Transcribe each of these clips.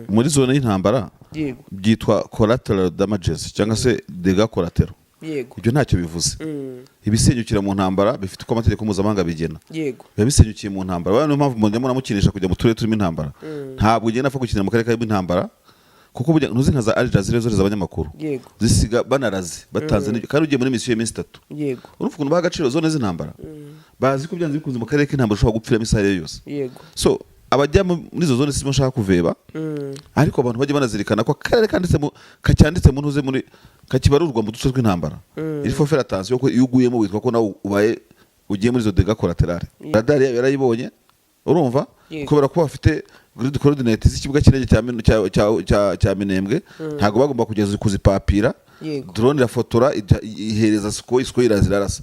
Muri zone y'intambara byitwa collateral damages cyangwa se dégâts collatéraux. Ibyo ntacyo bivuze. Ibisenyukira mu ntambara bifite uko amategeko mpuzamahanga bigena. Biba bisenyukiye mu ntambara. Niyo mpamvu mujya munamukinisha kujya mu turere turimo intambara. Ntabwo ugenda apfa gukinira mu karere karimo intambara, kuko burya ntuzi nka za Al Jazeera zohereza abanyamakuru, zisiga banaraze batanze n'ibyo, kandi ugiye muri misiyo y'iminsi 3. Urumva ukuntu baha agaciro zone z'intambara? Bazi ko byanze bikunze mu karere k'intambara ushobora gupfiramo isaha iyo yose. So abajya muri izo zone simo nshaka kuveba, ariko abantu bajya banazirikana ko akarere kanditse mu kacyanditse mu ntuze muri kakibarurwa mu duce tw'intambara. Il faut faire attention ko iyo uguyemo witwa ko nawe ubaye ugiye muri izo dégâts collatéraux. Radar yayo yarayibonye, urumva? Kubera ko bafite grid coordinate z'ikibuga cy'indege cya Minembwe, ntabwo bagomba kugeza kuzipapira. Drone irafotora, ihereza Sukhoi, Sukhoi iraza irarasa.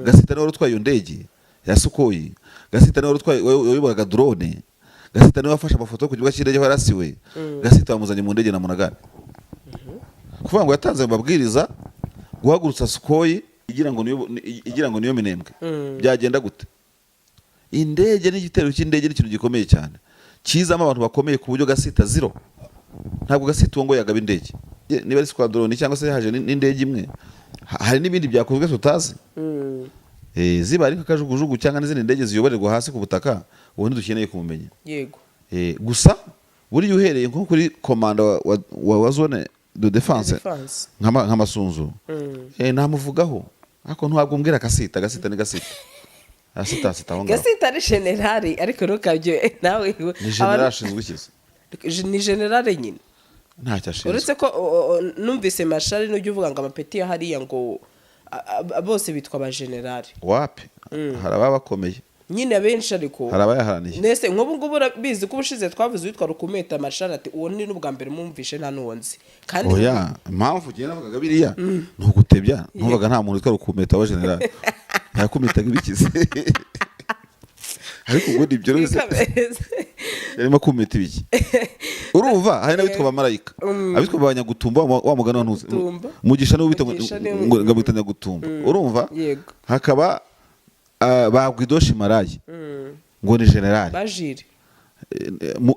Gasita niwe wari utwaye iyo ndege ya Sukhoi, Gasita niwe wari utwaye, wayoboraga drone, Gasita niwe wafashe amafoto yo ku kibuga cy'indege aho yarasiwe. Gasita bamuzanye mu ndege na Munagane, kuvuga ngo yatanze ayo mabwiriza guhagurutsa Sukhoi igira ngo niyo Minembwe. Byagenda gute? Indege n'igitero cy'indege ni ikintu gikomeye cyane, kizamo abantu bakomeye, ku buryo Gasita zero, ntabwo Gasita uwo ngo yagaba indege. Niba ari squadron cyangwa se haje n'indege imwe, hari n'ibindi byakozwe tutazi. Ziba ari nk'akajugujugu cyangwa n'izindi ndege ziyoborerwa hasi ku butaka, ubu ntidukeneye kumumenya. Gusa buriya uhereye nko kuri komanda wa zone de défense, Defense. Nka Masunzu, namuvugaho, ariko ntabwo mbwira Gasita. Gasita ni Gasita, Gasita sita aho ngaho. Gasita ari generali, ariko ntukabyo nawe. Ni generali ashinzwe iki se? Ni generale nyine. Ntacyo ashinzwe. Uretse ko numvise mashari n'ujya uvuga ngo amapeti ya hariya ngo bose bitwa abajenerali. Wapi, hari ababa bakomeye. Nyine abenshi ariko. Hari abayaharaniye. Nese nk'ubu ngubu urabizi ko ubushize twavuze uwitwa Rukumeta, Mashari ati uwo ni n'ubwa mbere mwumvishe, nta n'uwo nzi kandi. Oya, impamvu ugiye navugaga biriya ni ugutebya. Numvaga nta muntu witwa Rukumeta wa generali ntakumitaga ibikize, ariko ubundi ibyo rwose Bikameze. yarimo kumita ibiki? Urumva hari n'abitwa abamarayika, abitwa abanyagutumba, wa mugani wa ntuzi. Gutumba. Mugisha niwe wita Mugisha ngo bita Nyagutumba, urumva? Yego. Hakaba ba Gwidoshi Marayi ngo ni generali. Bajire.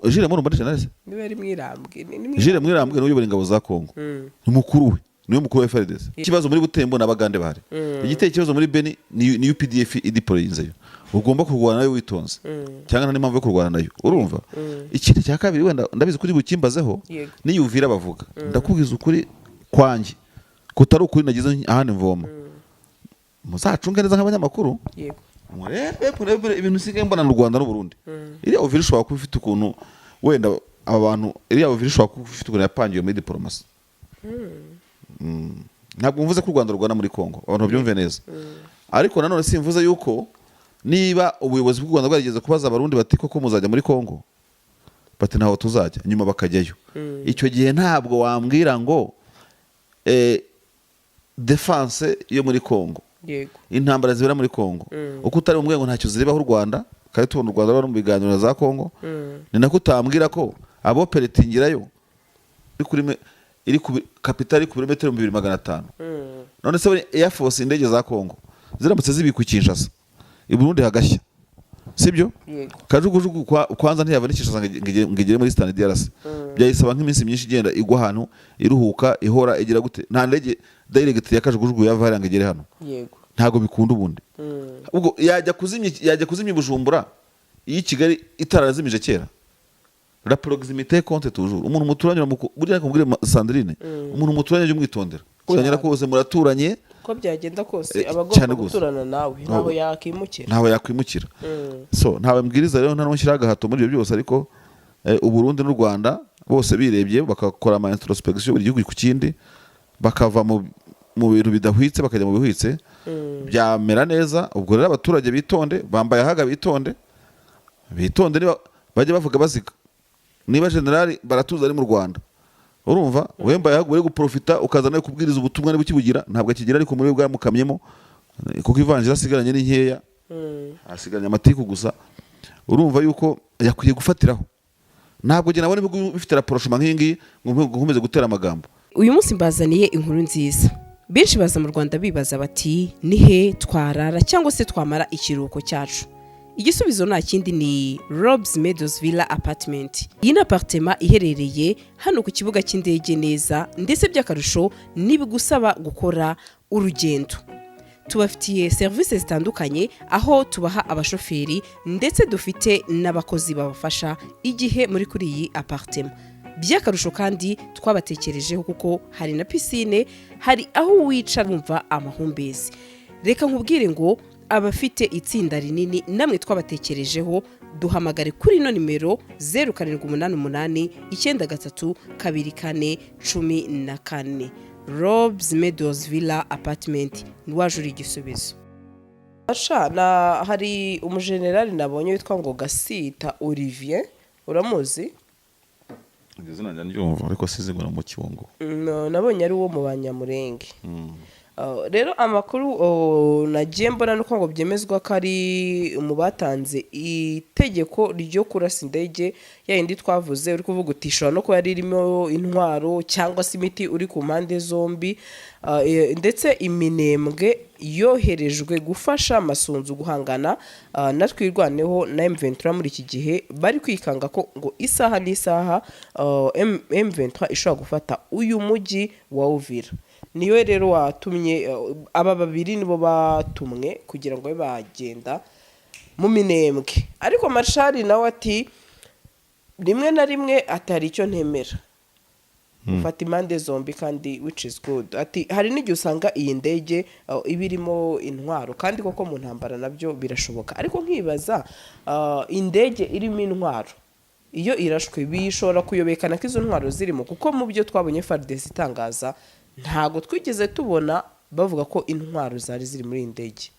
Jire murumva ni generali se? Niba ari Mwirambwe ni Jire Mwirambwe niwe uyobora ingabo za Kongo. Ni mukuru we, niwe mukuru wa FARDC. Ikibazo muri Butembo n'Abagande bahari, igiteye ikibazo muri Beni ni UPDF ideployinzeyo, ugomba kurwana nayo witonze, cyangwa nta n'impamvu yo kurwana nayo, urumva? Ikindi cya kabiri, wenda ndabizi kuri bukimbazeho, niyumvira bavuga, ndakubwiza ukuri kwanjye kutari ukuri nagize ahandi mvoma, muzacunge neza nk'abanyamakuru. Murebe, murebe ibintu usigaye mbona mu Rwanda n'u Burundi. Iriya Uvira ishobora kuba ifite ukuntu, wenda aba bantu, iriya Uvira ishobora kuba ifite ukuntu yapangiwe muri diporomasi. Ntabwo mvuze ko u Rwanda rurwana muri Kongo, abantu babyumve neza, ariko nanone simvuze yuko niba ubuyobozi bw'u Rwanda bwarigeze kubaza Abarundi bati koko muzajya muri Kongo, bati ntaho tuzajya, nyuma bakajyayo. Icyo gihe ntabwo wambwira ngo défense yo muri Kongo, intambara zibera muri Kongo, uko utari umwe ngo ntacyo zirebaho u Rwanda, kandi tubona u Rwanda ruri mu biganiro na za Kongo, ni nako utambwira ko aboperetingirayo iri ku kapitali iri ku birometero 2500. None se Air Force, indege za Kongo ziramutse zibikwa i Kinshasa, i Burundi hagashya, sibyo? Yego. Kajugujugu kwanza ntiyava n'i Kinshasa ngo igere muri Eastern DRC, byayisaba nk'iminsi myinshi igenda igwa ahantu, iruhuka, ihora igira gute. Nta ndege direct ya kajugujugu yava hariya ngo igere hano. Ntabwo bikunda ubundi. Ubwo yajya kuzimya i Bujumbura iyo i Kigali itarazimije kera? La proximité compte toujours. Umuntu muturanye burya reka nkubwire, Sandrine, umuntu muturanye ujye umwitondera, uko byagenda kose muraturanye. Uko byagenda kose, aba cyane agomba rwose. guturana nawe, ntaho yakimukira. Ntawe yakwimukira. So ntawe mbwiriza rero, nta n'ushyiraho agahato muri ibyo byose, ariko Uburundi n'u Rwanda bose birebye bakakora ama introspection, buri gihugu ku kindi, bakava mu bintu bidahwitse bakajya mu bihwitse, byamera neza. Ubwo rero abaturage bitonde, bambaye ahaga, bitonde, bitonde, niba bajye bavuga baziga. Niba generali Baratuza ari mu Rwanda, urumva wembaye ahaga uri guprofita ukaza nawe kubwiriza ubutumwa, niba ukibugira. Ntabwo akigira, ariko muri bwamukamyemo, kuko ivanjiri asigaranye ni nkeya, asigaranye amatiku gusa. Urumva yuko yakwiye gufatiraho. Ntabwo njye nabona ibihugu bifite rapprochement nk'iyi ngiyi ngo nkomeze gutera amagambo. Uyu munsi mbazaniye inkuru nziza. Benshi baza mu Rwanda bibaza bati ni he twarara cyangwa se twamara ikiruhuko cyacu? Igisubizo nta kindi, ni Robs Meadows Villa Apartment. Iyi ni apartment iherereye hano ku kibuga cy'indege neza, ndetse by'akarusho ntibigusaba gukora urugendo. Tubafitiye serivisi zitandukanye, aho tubaha abashoferi, ndetse dufite n'abakozi babafasha igihe muri kuri iyi apartment. By'akarusho kandi twabatekerejeho kuko hari na piscine, hari aho wicara wumva amahumbezi. Reka nkubwire ngo abafite itsinda rinini namwe twabatekerejeho. Duhamagare kuri ino nimero: 0788932414. Robs Meadows Villa Apartment, waje uri igisubizo. Na hari umujenerali nabonye witwa ngo Gasita Olivier, uramuzi? Iryo zina njya ndyumva, ariko sizi ngo ni mu Kibungo. Nabonye ari uwo mu Banyamurenge. Rero amakuru nagiye mbona nuko ngo byemezwa ko ari mu batanze itegeko ryo kurasa indege ya yindi twavuze, uri kuvuga uti ishobora no kuba yari irimo intwaro cyangwa se imiti, uri ku mpande zombi. Ndetse iminembwe yoherejwe gufasha Masunzu guhangana na Twirwaneho na M23 muri iki gihe bari kwikanga ko ngo isaha n'isaha M23 ishobora gufata uyu mujyi wa Uvira. Niwe rero watumye aba babiri, nibo batumwe kugira ngo babe bagenda mu Minembwe. Ariko Marshal nawe ati rimwe na rimwe atari icyo ntemera, ufata impande zombi, kandi which is good. Ati hari n'igihe usanga iyi ndege iba irimo intwaro, kandi koko mu ntambara nabyo birashoboka. Ariko nkibaza, indege irimo intwaro iyo irashwe bishobora kuyobekana ko izo ntwaro zirimo? Kuko mu byo twabonye FARDC itangaza, ntago twigeze tubona bavuga ko intwaro zari ziri muri iyi ndege.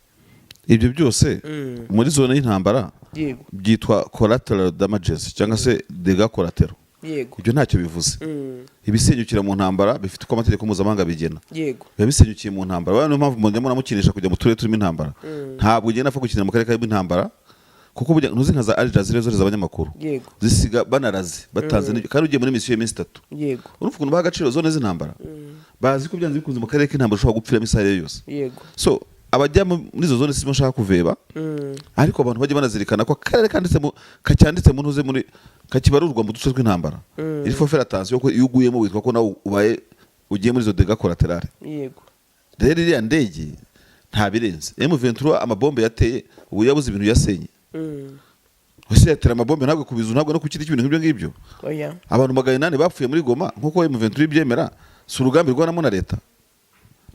Ibyo byose muri zone y'intambara byitwa collateral damages cyangwa se dégâts collatéraux. Ibyo ntacyo bivuze. Ibisenyukira mu ntambara bifite uko amategeko mpuzamahanga bigena. Biba bisenyukiye mu ntambara. Niyo mpamvu mujya munamukinisha kujya mu turere turimo intambara. Ntabwo ugenda apfa gukinira mu karere karimo intambara, kuko burya ntuzi nka za Al Jazeera zohereza abanyamakuru, zisiga banaraze batanze n'ibyo, kandi ugiye muri misiyo y'iminsi 3. Urumva ukuntu baha agaciro zone z'intambara? Bazi ko byanze bikunze mu karere k'intambara ushobora gupfiramo isaha iyo yose. So abajya muri izo zone simo nshaka kuveba, ariko abantu bajya banazirikana ko akarere kanditse mu kacyanditse mu ntuze muri kakibarurwa mu duce tw'intambara. Il faut faire attention ko iyo uguyemo witwa ko nawe ubaye ugiye muri izo dégâts collatéraux. Rero iriya ndege nta birenze. M23 amabombe yateye ubu yabuze ibintu yasenye. Ese yatera amabombe ntabwo ku bizu, ntabwo no ku kindi cy'ibintu nk'ibyo ngibyo? Oya. Abantu 800 bapfuye muri Goma nk'uko M23 ibyemera, si urugamba irwanamo na leta?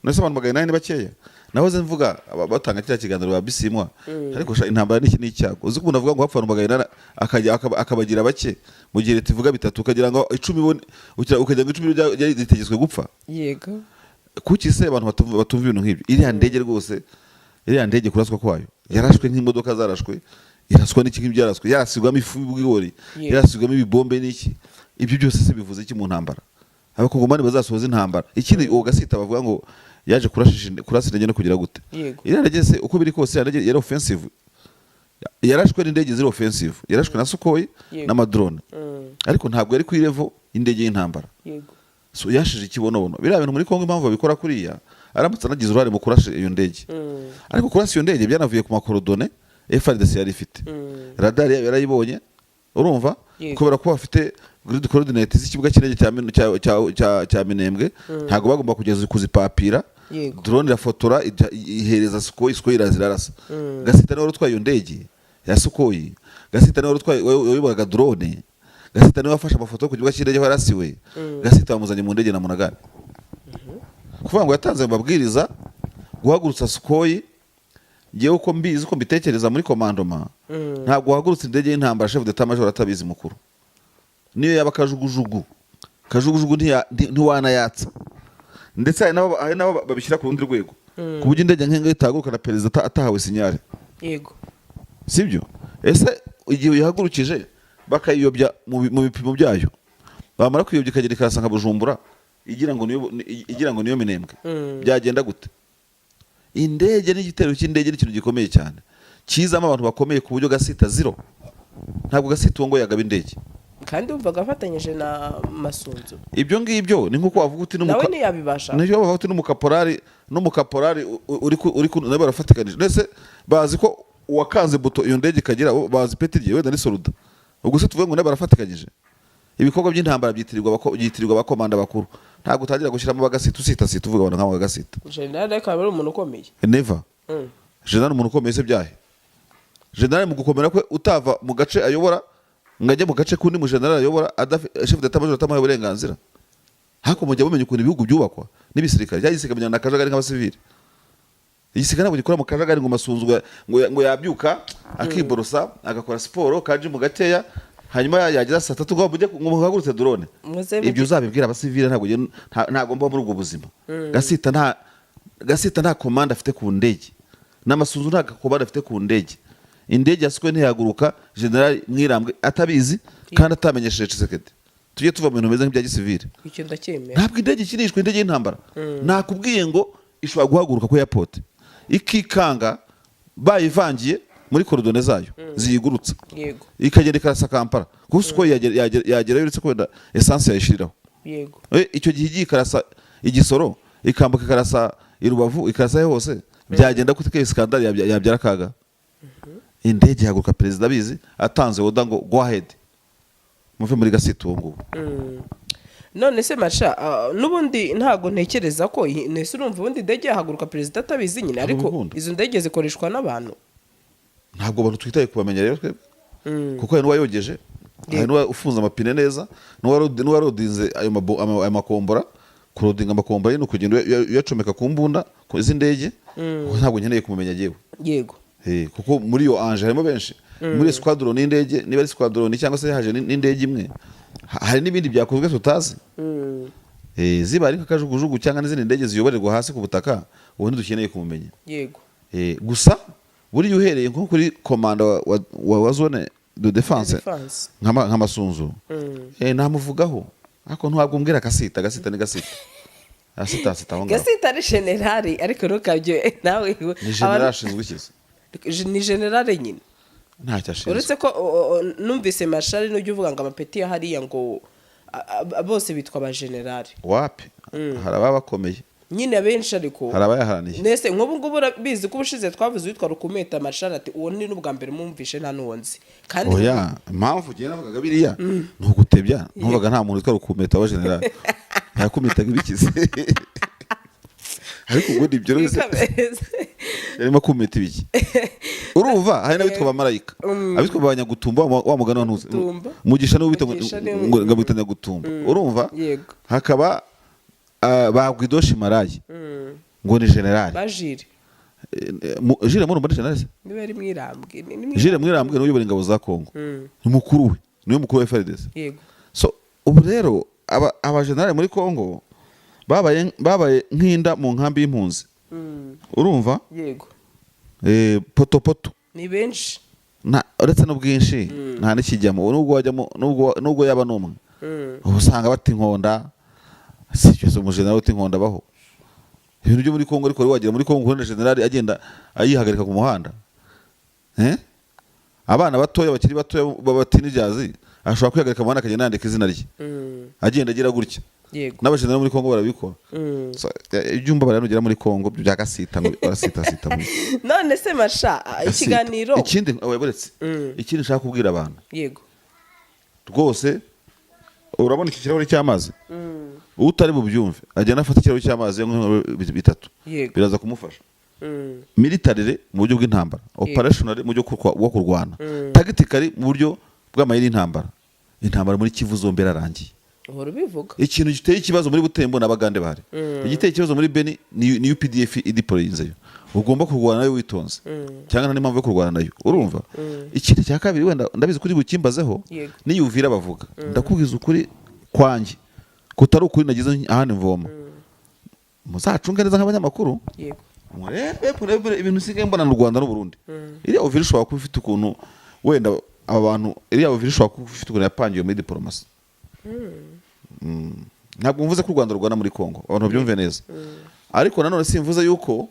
Nese abantu 800 ni bakeya? Nahoze mvuga batanga kiriya kiganiro ba Bisimwa, ariko sha intambara ni iki, ni icyago. Uzi ko umuntu avuga ngo hapfa abantu 800 akajya akabagira bake, mu gihe leta ivuga bitatu, ukagira ngo 10 ukagira ngo 10 ritegetswe gupfa. Kuki se abantu batumva ibintu nk'ibyo? Iriya ndege rwose, iriya ndege kuraswa kwayo, yarashwe nk'imodoka zarashwe, iraswa n'iki nk'ibyaraswe, yarasigwamo ifu y'ibigori, yarasigwamo ibibombe n'iki. Ibyo byose se bivuze iki mu ntambara? Abakongomani bazasohoza intambara. Ikindi, uwo Gasita bavuga ngo yaje kurasa indege no kugira gute, iriya ndege se uko biri kose, iriya ndege yari offensive, yarashwe n'indege ziri offensive, yarashwe na Sukhoi n'amadrone, ariko ntabwo yari ku level y'indege y'intambara. So yashije ikibonobono. Biriya bintu muri Kongo impamvu babikora kuriya, aramutse anagize uruhare mu kurasha iyo ndege, ariko kurasa iyo ndege byanavuye ku ma coordonnées FARDC yari ifite, radari yayo yarayibonye, urumva? Kubera ko bafite grid coordinate z'ikibuga cy'indege cya Minembwe, ntabwo bagomba kugeza kuzipapira. Drone irafotora, ihereza Sukhoi, Sukhoi iraza irarasa. Gasita niwe wari utwaye iyo ndege ya Sukhoi, Gasita niwe wari utwaye, wayoboraga drone, Gasita niwe wafashe amafoto yo ku kibuga cy'indege aho yarasiwe. Gasita bamuzanye mu ndege na Munagari, kuvuga ngo yatanze amabwiriza guhagurutsa Sukhoi. Ngewe uko mbizi, uko mbitekereza muri commandement, ntabwo wahagurutsa indege y'intambara chef d'état major atabizi mukuru, niyo yaba kajugujugu. Kajugujugu ntiwanayatsa. Ndetse hari n'abo babishyira ku rundi rwego, ku buryo indege nk'iyo itahaguruka na perezida atahawe signal. Sibyo? Ese igihe uyihagurukije bakayiyobya mu bipimo byayo, bamara kuyobya ikagera ikarasa nka Bujumbura igira ngo niyo Minembwe, byagenda gute? Indege n'igitero cy'indege ni ikintu gikomeye cyane, kizamo abantu bakomeye, ku buryo Gasita zero, ntabwo Gasita uwo ngo yagaba indege. Kandi wumvaga afatanyije na Masunzu. Ibyo ngibyo ni nk'uko wavuga uti nawe ntiyabibasha. Nicyo bavuga uti n'umukaporari uri nabo barafatikanije, ndetse bazi ko Uwakanze buto iyo ndege ikagira, bazi ipeti rye, wenda ni soldat. Ubwo se tuvuge ngo nabo barafatikanyije? Ibikorwa by'intambara byitirirwa abakomanda bakuru. Ntabwo utangira gushyiramo bagasita, usita sita, uvuga abantu nk'abo bagasita. General akaba ari umuntu ukomeye. Never. General, umuntu ukomeye se byahe? General mu gukomera kwe, utava mu gace ayobora ngo ajye mu gace k'undi mu general ayobora chef d'état major atamuhaye uburenganzira. Ariko mujya mumenya ukuntu ibihugu byubakwa n'ibisirikare? Cyangwa igisirikare mujyana na kajagari nk'abasivili? Igisirikare ntabwo gikora mu kajagari ngo Masunzu ngo yabyuka, akiborosa, agakora siporo kaji mu gakeya, hanyuma yageza saa 3 ngo mujye ngo muhagurutse drone. Ibyo uzabibwira abasivili. Ntabwo ntabwo mba muri ubwo buzima. Gasita nta komande afite ku ndege, n'Amasunzu nta komande afite ku ndege. Indege yasukuye ntiyahaguruka General Mwirambwe atabizi kandi atamenyesheje Tshisekedi. Tujye tuva mu bintu bimeze nk'ibya gisivili. Icyo ndacyemera. Ntabwo indege ikinishwa. Indege y'intambara, nakubwiye ngo ishobora guhaguruka ku airport ikikanga bayivangiye muri coordonnées zayo ziyigurutsa, ikagenda ikarasa Kampala, kuko uko yagerayo, uretse ko wenda essence yayishiriraho. Icyo gihe igiye ikarasa igisoro, ikambuka ikarasa i Rubavu, ikarasa he hose, byagenda gute? Ko scandale yabyara akaga. Indege ihaguruka perezida abizi, atanze order ngo go ahead, muve muri Gasita uwo nguwo. None se masha, n'ubundi ntabwo ntekereza ko nese urumva ubundi indege yahaguruka perezida atabizi nyine, ariko Bikunda. izo ndege zikoreshwa n'abantu. Ntabwo abantu twitaye kubamenya rero twebwe, kuko hari n'uwayogeje, hari n'uwa ufunze amapine neza, n'uwarodinze ayo makombora. Kurodinga amakombora ni ukugenda uyacomeka ku mbunda z'indege. Kuko ntabwo nkeneye kumumenya yewe. Kuko muri iyo anje harimo benshi muri squadron y'indege, niba ari squadron cyangwa se haje n'indege imwe. Hari n'ibindi byakozwe tutazi. Ziba ari nk'akajugujugu cyangwa n'izindi ndege ziyoborerwa hasi ku butaka, ubu ntidukeneye kumumenya. Gusa buriya uhereye nko kuri komanda wa zone de défense, Defense. nk'Amasunzu, namuvugaho, ariko ntabwo umbwira Gasita. Gasita ni Gasita, Gasita sita aho ngaho. Gasita ari general, ariko ntukabyo nawe. Ni general ashinzwe iki? Ni general nyine. Ntacyo ashinzwe. Uretse ko numvise mashari n'ujya uvuga ngo amapeti ya hariya ngo bose bitwa abajenerali. Wapi, hari ababa bakomeye. Nyine abenshi ariko. Hari abayaharaniye. Nese nk'ubu ngubu urabizi ko ubushize twavuze uwitwa Rukumeta, Mashari ati uwo ni n'ubwa mbere mwumvishe, nta n'uwo nzi kandi. Oya, impamvu ugiye navugaga biriya ni ugutebya. Numvaga nta muntu witwa Rukumeta wa general yakumitaga ibikize, ariko ubundi ibyo rwose Bikameze. yarimo kumeta ibiki? Urumva hari n'abitwa abamarayika, abitwa abanyagutumba, wa mugani wa ntuzi. Gutumba. Mugisha niwe wita Mugisha niwe- ngo amwita Nyagutumba, urumva? Yego. Hakaba ba Gwidoshi Marayi ngo ni general. Bajire. Jire murumva ni general se? Niba yari Mwirambwe ni Jire Mwirambwe niwe uyobora ingabo za Kongo. Ni mukuru we, niwe mukuru wa FARDC. So ubu rero aba general muri Kongo babaye nk'inda mu nkambi y'impunzi, urumva? Yego. Potopoto. Ni benshi. Uretse n'ubwinshi, nta n'ikijyamo, nubwo wajyamo, nubwo yaba n'umwe, uba usanga bata inkonda. Si ibyo se, umujenerali uta inkonda abaho? Ibintu byo muri Kongo, ariko wari wagera muri Kongo kubona generali agenda ayihagarika ku muhanda? Eh? Abana batoya bakiri batoya b'aba teenagers ashobora kwihagarika mu muhanda akagenda yandika izina rye, agenda agira gutya. N'abajenerali muri Kongo barabikora. So, ibyumba baranugera muri Kongo bya Gasita ngo barasitasita None se masha, ikiganiro Ikindi, buretse, ikindi nshaka kubwira abantu, rwose urabona iki kirahuri cy'amazi, utari bubyumve agenda afata ikirahuri cy'amazi anywe bitatu, biraza kumufasha. Militarily, mu buryo bw'intambara, operationally, mu buryo bwo kurwana, tactically, mu buryo bw'amayeri y'intambara, intambara muri Kivu zombi yararangiye. Uhora ubivuga. Ikintu giteye ikibazo muri Butembo n'Abagande bahari, igiteye ikibazo muri Beni ni UPDF ideployinzeyo, ugomba kurwana nayo witonze, cyangwa nta n'impamvu yo kurwana nayo, urumva? Ikindi cya kabiri, wenda ndabizi kuri bukimbazeho, niyo Uvira bavuga, ndakubwiza ukuri kwanjye kutari ukuri nagize ahandi mvoma, muzacunge neza nk'abanyamakuru, murebe murebe ibintu usigaye mbona mu Rwanda n'u Burundi. Iriya Uvira ishobora kuba ifite ukuntu, wenda aba bantu, iriya Uvira ishobora kuba ifite ukuntu yapangiwe muri diporomasi. Ntabwo mvuze ko u Rwanda rurwana muri Kongo, abantu babyumve neza, ariko nanone simvuze yuko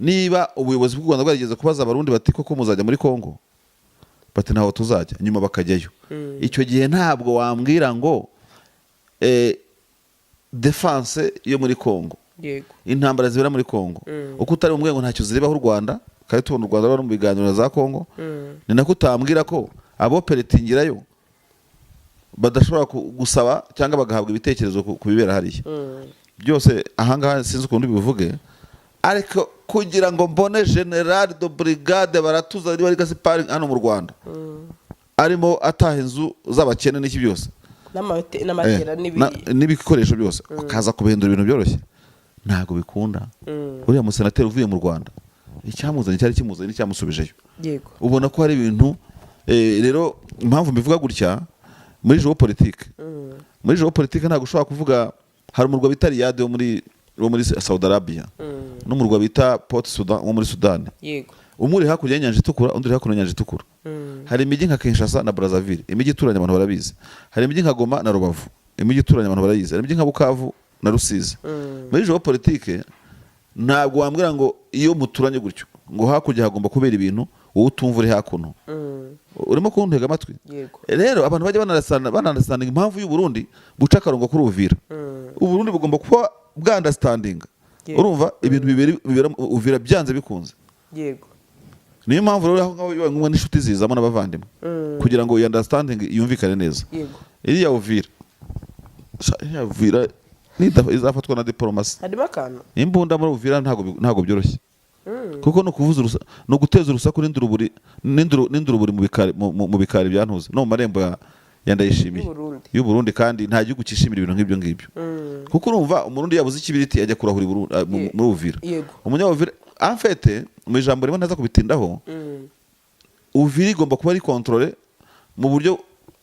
niba ubuyobozi bw'u Rwanda bwarigeze kubaza Abarundi bati koko muzajya muri Kongo, bati ntaho tuzajya, nyuma bakajyayo, icyo gihe ntabwo wambwira ngo défense yo muri Kongo, intambara zibera muri Kongo, uko utari bumwe ngo ntacyo zirebaho u Rwanda. Kandi tubona u Rwanda bari mu biganiro na za Kongo. Ni nako utambwira ko aboperatingirayo badashobora gusaba cyangwa bagahabwa ibitekerezo ku bibera hariya byose. Ahangaha sinzi ukuntu bivuge, ariko kugira ngo mbone général de brigade Baratuza, niba ari Gaspard, hano mu Rwanda arimo ataha inzu z'abakene n'iki byose, n'amatera n'ibikoresho byose, akaza kubihindura ibintu byoroshye, ntabwo bikunda. Uriya musenateri uvuye mu Rwanda, icyamuzanye cyari kimuzanye n'icyamusubijeyo. Ubona ko hari ibintu, rero impamvu mbivuga gutya, muri géopolitique ntabwo ushobora kuvuga. Hari umurwa bita Riyad wo muri Saudi Arabia n'umurwa bita Port Sudan wo muri Sudan. Umwe uri hakurya y'inyanja Itukura, undi uri hakuno y'inyanja Itukura. Hari imijyi nka Kinshasa na Brazzaville, imijyi ituranye, abantu barabizi. Hari imijyi nka Goma na Rubavu, imijyi ituranye, abantu barayizi. Hari imijyi nka Bukavu na Rusizi. Muri géopolitique ntabwo wambwira ngo iyo muturanye gutyo, ngo hakurya hagomba kubera ibintu wowe utumva uri hakuno. Urimo kuntega amatwi? Yego. Rero abantu bajya banunderstandinga impamvu y'u Burundi buca akarongo kuri Uvira. Uburundi bugomba kuba bwaunderstandinga, urumva, ibintu bibera Uvira byanze bikunze. Niyo mpamvu rero aho ngaho bibaye ngombwa n'inshuti zizamo n'abavandimwe kugira ngo iyo understanding yumvikane neza. Iriya Uvira, iriya Uvira izafatwa na diplomasi. Harimo akantu. Imbunda muri Uvira ntabwo byoroshye, kuko ni ukuvuza ni uguteza urusaku n'induruburi mu bikari bya Ntuze no mu marembo ya Ndayishimiye y'Uburundi. y'u Burundi. Kandi nta gihugu cyishimira ibintu nk'ibyo ngibyo, kuko urumva Umurundi yabuze ikibiriti ajya kurahura i Burundi, muri Uvira. Umunyabuvira, en fait, mu ijambo rimwe ntaza kubitindaho, Uvira igomba kuba ari contrôlée mu buryo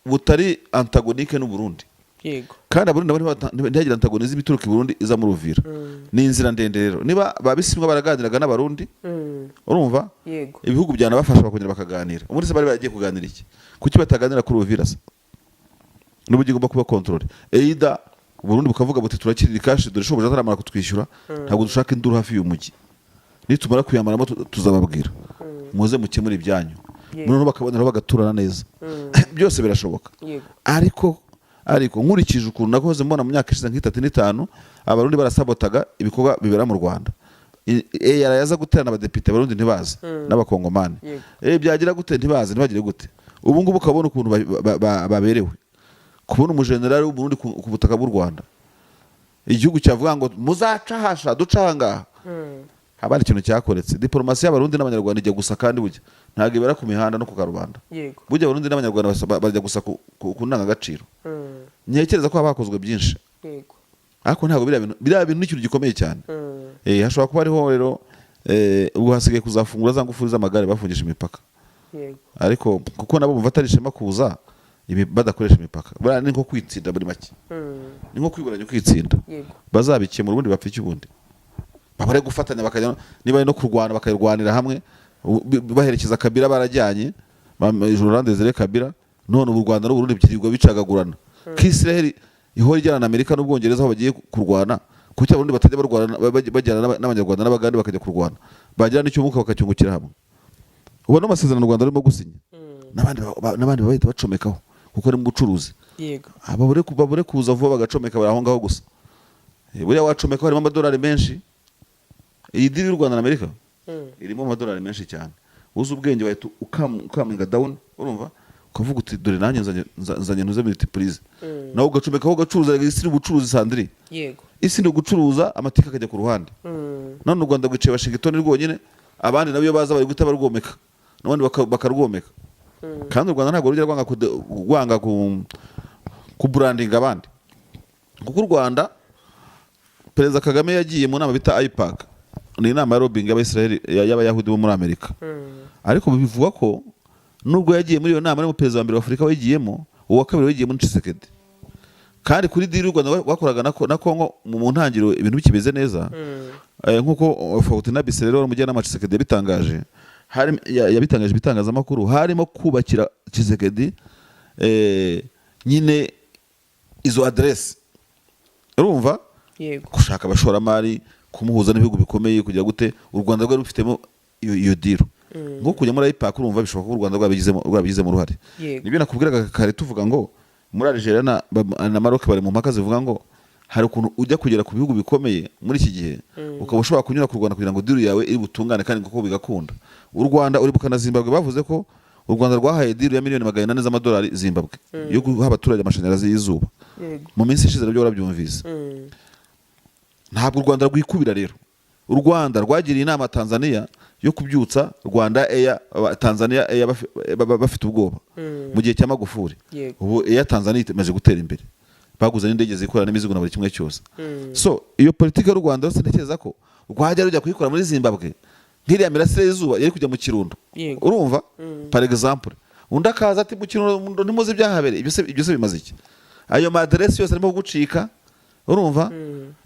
butari antagonique n'u Burundi. Kandi Abarundi nabo ntihagire antagonisme ituruka i Burundi iza muri Uvira. Ni inzira ndende. Rero niba ba Bisimwa baraganiraga n'Abarundi, urumva, ibihugu byanabafasha bakongera bakaganira. Ubundi se bari baragiye kuganira iki? Kuki bataganira kuri Uvira se n'uburyo igomba kuba contrôlée? Either Uburundi bukavuga buti: "Turakirira ikashi, dore shobuja ataramara kutwishyura, ntabwo dushaka induru hafi y'uyu mujyi. Nitumara kuyamaramo tuzababwira muze mukemure ibyanyu." Noneho bakaboneraho bagaturana neza. Byose birashoboka. Ariko nkurikije ukuntu nakoze mbona mu myaka ishize nk'itatu n'itanu Abarundi barasabotaga ibikorwa bibera mu Rwanda, EAR yaza guterana abadepite, Abarundi ntibazi n'Abakongomani. Byagira gute ntibazi, ntibagire gute. Ubu ngubu ukabona ukuntu baberewe kubona umujenerali w'Umurundi ku butaka bw'u Rwanda, igihugu cyavuga ngo muzaca hasha duca ahangaha. Haba hari ikintu cyakoretse. Diporomasi y'Abarundi n'Abanyarwanda ijya gusa, kandi burya ntabwo ibera ku mihanda no ku karubanda. Burya Abarundi n'Abanyarwanda bajya gusa ku ndangagaciro. Ntekereza ko haba hakozwe byinshi, ariko ntabwo biriya bintu ni ikintu gikomeye cyane. Hashobora kuba hariho rero, ubwo hasigaye kuzafungura za ngufuri z'amagare bafungisha imipaka. Ariko kuko nabo bumva atari ishema kuza badakoresha imipaka. Buriya ni nko kwitsinda muri make, ni nko kwiburanya kwitsinda. Bazabikemura ubundi bapfa iki? Ubundi babare gufatanya, bakajya niba ari no kurwana bakayirwanira hamwe, baherekeza Kabila. Barajyanye Laurent Desire Kabila. None ubu u Rwanda n'Uburundi byirirwa bicagagurana. Ko Israel ihora ijyana na Amerika n'Ubwongereza aho bagiye kurwana, kuki Abarundi batajya barwana, bajyana n'Abanyarwanda n'Abagande bakajya kurwana, bagira n'icyunguka bakacyungukira hamwe? Ubona amasezerano u Rwanda rurimo gusinya n'abandi bahita bacomekaho, kuko ari mu bucuruzi. Babure kuza vuba bagacomeka, bari aho ngaho gusa. Buriya wacomeka harimo amadolari menshi. Iyi deal y'u Rwanda na Amerika irimo amadolari menshi cyane. Uzi ubwenge wahita ukaminga down, urumva, ukavuga uti: "Dore nanjye nzanye ntuze multiprise." Nawe ugacomekaho ugacuruza. Rega isi ni ubucuruzi, Sandrine. Isi ni ugucuruza, amateka akajya ku ruhande. None u Rwanda rwicaye Washington rwonyine, abandi nabo iyo baza bari guhita barwomeka, n'abandi bakarwomeka. Kandi u Rwanda ntabwo rujya rwanga kubrandinga abandi, kuko u Rwanda, Perezida Kagame yagiye mu nama bita AIPAC, ni inama ya lobbying y'Abayisiraheli, y'Abayahudi bo muri Amerika. Ariko bivugwa ko nubwo yagiye muri iyo nama, ari perezida wa mbere wa Afurika wayigiyemo, uwa kabiri wayigiyemo ni Tshisekedi. Kandi kuri deal y'u Rwanda bakoraga na Kongo mu ntangiriro ibintu bikimeze neza, nk'uko Fortunat Biselele wari umujyanama wa Tshisekedi yabitangaje, yabitangaje ibitangazamakuru, harimo kubakira Tshisekedi, nyine izo aderesi, urumva, gushaka abashoramari, kumuhuza n'ibihugu bikomeye, kugira gute. U Rwanda rwari rufitemo iyo deal nko kujya muri AIPAC. Urumva bishoboka ko u Rwanda rwabigizemo uruhare. Nibyo nakubwiraga kare tuvuga ngo muri Algeria na Maroc bari mu mpaka zivuga ngo Hari ukuntu ujya kugera ku bihugu bikomeye muri iki gihe, ukaba ushobora kunyura ku Rwanda kugira ngo deal yawe iri butungane, kandi koko bigakunda. U Rwanda, uribuka na Zimbabwe, bavuze ko u Rwanda rwahaye deal ya miliyoni 800 z'amadolari Zimbabwe yo guha abaturage amashanyarazi y'izuba. Mu minsi ishize nabyo warabyumvise. Ntabwo u Rwanda rwikubira. Rero u Rwanda rwagiriye inama Tanzania yo kubyutsa Rwanda Air, Tanzania Air, bafite ubwoba mu gihe cya Magufuli. Ubu Air Tanzania imaze gutera imbere, baguze n'indege zikorera n'imizigo na buri kimwe cyose. So iyo politiki y'u Rwanda yose, ntekereza ko rwajya rujya kuyikora muri Zimbabwe, nk'iriya mirasire y'izuba yari kujya mu Kirundo. Urumva, par exemple, undi akaza ati: "Mu Kirundo ntimuzi ibyahabereye." Ibyo se bimaze iki? Ayo maderesi yose arimo gucika. Urumva,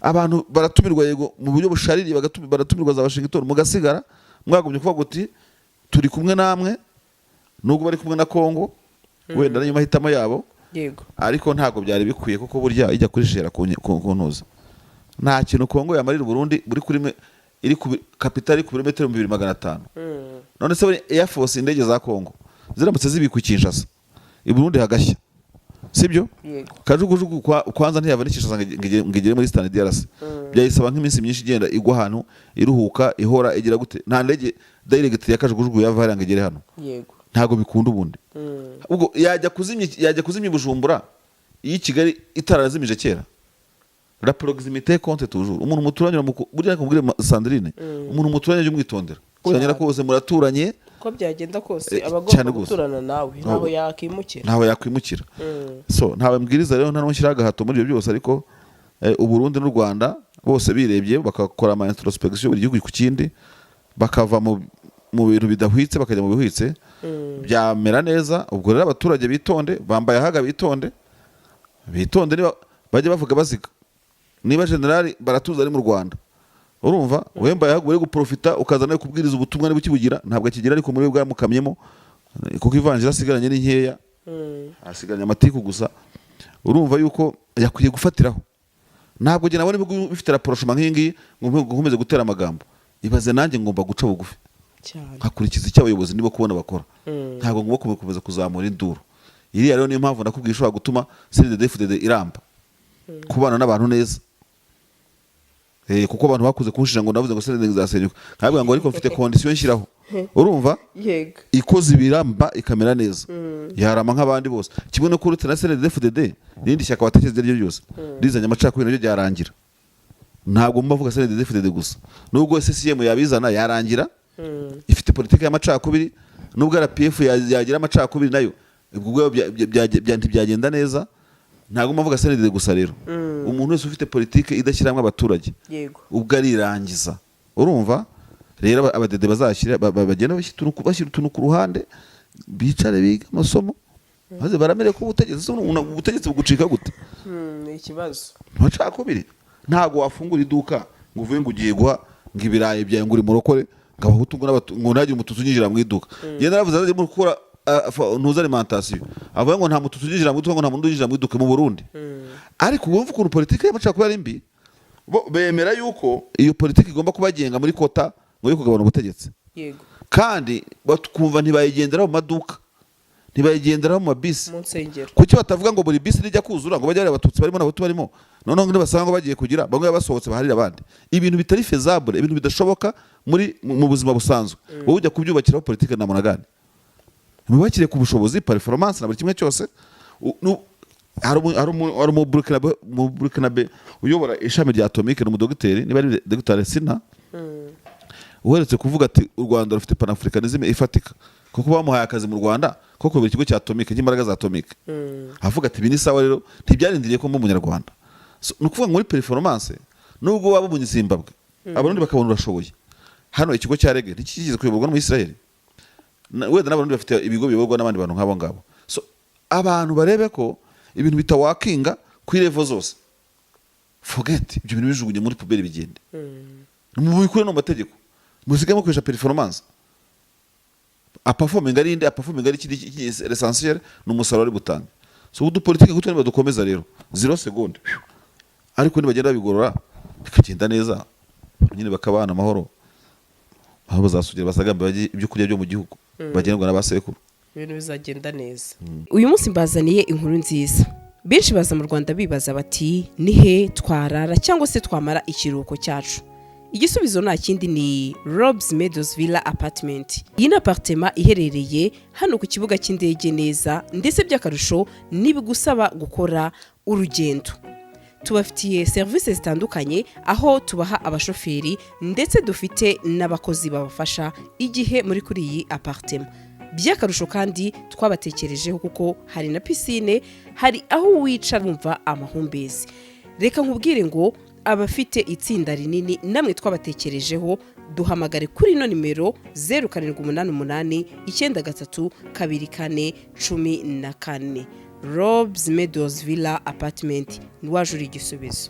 abantu baratumirwa, yego, mu buryo bushaririye, baratumirwa za Washington, mugasigara mwagumye kuvuga uti: "Turi kumwe namwe," nubwo bari kumwe na Congo, wenda niyo mahitamo yabo. Ariko ntabwo byari bikwiye, kuko burya ijya kurishera ku ntuza, nta kintu Kongo yamarira Burundi buri kuri iri ku capital ku birometero 2500. None se buri Air Force, indege za Kongo ziramutse zibikwa i Kinshasa, i Burundi hagashya, sibyo? Yego. Kajugujugu kwanza ntiyava n'i Kinshasa ngo igere muri Eastern DRC. Byayisaba nk'iminsi myinshi igenda igwa ahantu, iruhuka, ihora igira gute. Nta ndege direct ya kajugujugu yava hariya ngo igere hano. Ntabwo bikunda ubundi. Ubwo yajya kuzimya i Bujumbura iyo i Kigali itarazimije kera. La proximité compte toujours. Umuntu muturanye burya reka nkubwire, Sandrine, umuntu muturanye jya umwitondera, kuko byagenda kose muraturanye. Uko byagenda kose, aba agomba Cyane rwose. guturana nawe, ntaho yakimukira. Ntawe yakwimukira. So ntawe mbwiriza rero, nta n'ushyiraho agahato muri ibyo byose, ariko Uburundi n'u Rwanda bose birebye, bakakora ama introspection, buri gihugu ku kindi, bakava mu bintu bidahwitse bakajya mu bihwitse, byamera neza. Ubwo rero abaturage bitonde, bambaye ahaga, bitonde, bitonde, niba bajya bavuga baziga. Niba Generali Baratuza ari mu Rwanda, urumva wowe mbaye ahaga uri guprofita, ukaza nawe kubwiriza ubutumwa, niba ukibugira. Ntabwo akigira, ariko muri we bwamukamyemo, kuko ivanjiri asigaranye ni nkeya, asigaranye amatiku gusa. Urumva yuko yakwiye gufatiraho. Ntabwo njye nabona ibihugu bifite rapprochement nk'iyi ngiyi ngo nkomeze gutera amagambo. Ibaze nanjye ngomba guca bugufi, nkakurikiza icyo abayobozi nibo kubona bakora. Ntabwo ngomba gukomeza kuzamura induru. Iriya rero niyo mpamvu nakubwiye ishobora gutuma CNDD-FDD iramba, kubana n'abantu neza. Kuko abantu bakuze kunshinja ngo navuze ngo CNDD izasenyuka, nkababwira ngo ariko mfite condition nshyiraho. Urumva, ikoze ibiramba ikamera neza, yarama nk'abandi bose, kimwe no kurutse na CNDD-FDD. Irindi shyaka watekereza iryo ryose rizanye amacakubiri naryo ryarangira. Ntabwo mba mvuga CNDD-FDD gusa, nubwo CCM yabizana yarangira, ifite politiki y'amacakubiri. Nubwo RPF yagira amacakubiri nayo, ubwo ubwo ntibyagenda neza. Ntabwo mba mvuga CNDD gusa. Rero umuntu wese ufite politiki idashyiramo abaturage, ubwo arirangiza. Urumva rero, abadede bazashyira bagenda bashyira utuntu ku ruhande, bicare bige amasomo, maze baramere ko ubutegetsi se ubutegetsi bugucika gute? Ni ikibazo. Amacakubiri, ntabwo wafungura iduka ngo uvuge ngo ugiye guha ngo ibirayi byawe, ngo uri murokore, ngo Abahutu, ngo ngo ntagire Umututsi unyinjira mu iduka. Ngenda naravuze arimo gukora ntuzi alimentation, avuga ngo nta Mututsi unyinjira mu iduka, ngo nta muntu unyinjira mu iduka mu Burundi. Ariko wumva ukuntu politiki y'amacakubiri ari mbi. Bo bemera yuko iyo politiki igomba kubagenga muri quota ngo yo kugabana ubutegetsi. Kandi bakumva ntibayigenderaho mu maduka, ntibayigenderaho mu mabisi. Mu nsengero. Kuki batavuga ngo buri bisi nijya kuzura ngo bajye bareba Abatutsi barimo n'Abahutu barimo, noneho nibasanga ngo bagiye kugira bamwe basohotse baharira abandi? Ibintu bitari faisable, ibintu bidashoboka muri mu buzima busanzwe, wowe ujya kubyubakiraho politike na munagane? Mubakire ku bushobozi, performance na buri kimwe cyose. Hari mu Burkinabe uyobora ishami rya atomique, ni umudogiteri, niba ari Dr Sina, uherutse kuvuga ati: "U Rwanda rufite panafricanisme ifatika," kuko bamuhaye akazi mu Rwanda ko kuyobora ikigo cya atomique, cy'imbaraga za atomique. Avuga ati: "Ibi ni sawa." Rero ntibyarindiriye ko mba Umunyarwanda. So, ni ukuvuga ngo muri performance, nubwo waba Umunyazimbabwe, Abarundi bakabona urashoboye. Hano ikigo cya REG ntikigeze kuyoborwa n'Umuyisiraheli? Wenda n'Abarundi bafite ibigo biyoborwa n'abandi bantu nk'abo ngabo. So abantu barebe ko ibintu bitawakinga kuri level zose. Forget ibyo bintu, bijugunye muri poubelle, bigende, mubikure no mu mategeko, musigaye mukoresha performance. Aperforming ari inde, aperforming ari ikindi? L'essentiel ni umusaruro ari butange. So udu politiki gutyo nibadukomeza rero, zero seconde. Ariko nibagenda babigorora bikagenda neza nyine, bakabana amahoro, aho bazasugira basagambe, bajye ibyo kurya byo mu gihugu bagenerwa na ba sekuru. Ibintu bizagenda neza. Uyu munsi mbazaniye inkuru nziza. Benshi baza mu Rwanda bibaza bati: "Ni he twarara cyangwa se twamara ikiruhuko cyacu?" Igisubizo nta kindi, ni Robs Meadows Villa Apartment. Iyi ni apartment iherereye hano ku kibuga cy'indege neza, ndetse by'akarusho ntibigusaba gukora urugendo. Tubafitiye serivisi zitandukanye, aho tubaha abashoferi, ndetse dufite n'abakozi babafasha igihe muri kuri iyi apartment. By'akarusho kandi twabatekerejeho kuko hari na piscine, hari aho wicara wumva amahumbezi. Reka nkubwire ngo abafite itsinda rinini namwe twabatekerejeho. Duhamagare kuri ino nimero: 0788932414. Robs Meadows Villa Apartment, waje uri igisubizo.